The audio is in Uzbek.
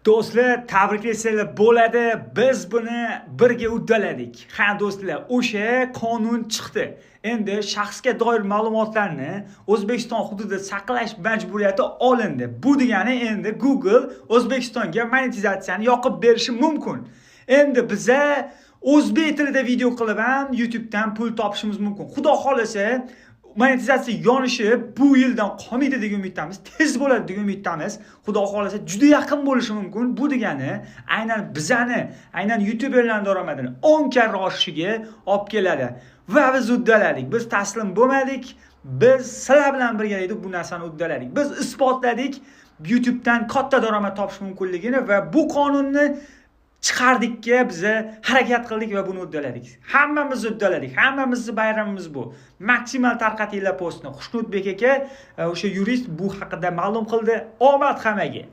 Do'stlar, tabriklasanglar bo'ladi. Biz buni birga uddaladik. Ha, do'stlar, o'sha qonun chiqdi. Endi shaxsga doir ma'lumotlarni O'zbekiston hududida saqlash majburiyati olindi. Bu degani, endi Google O'zbekistonga monetizatsiyani yoqib berishi mumkin. Endi biza o'zbek tilida video qilib ham YouTubedan pul topishimiz mumkin. Xudo xolasa, monetizatsiya yonishi bu yildan qolmaydi degan umiddamiz, tez bo'ladi degan umiddamiz. Xudo xohlasa, juda yaqin bo'lishi mumkin. Bu degani aynan bizani, aynan youtuberlarning daromadini 10 karra oshishiga olib keladi. Va biz uddaladik, biz taslim bo'lmadik, biz sizlar bilan birgalikda bu narsani uddaladik. Biz isbotladik YouTubedan katta daromad topish mumkinligini va bu qonunni chiqardikka biza harakat qildik va buni uddaladik. Hammamiz uddaladik, hammamizni bayramimiz bu. Maksimal tarqatinglar postni. Xushnudbek aka, o'sha yurist bu haqida ma'lum qildi. Omad hammaga!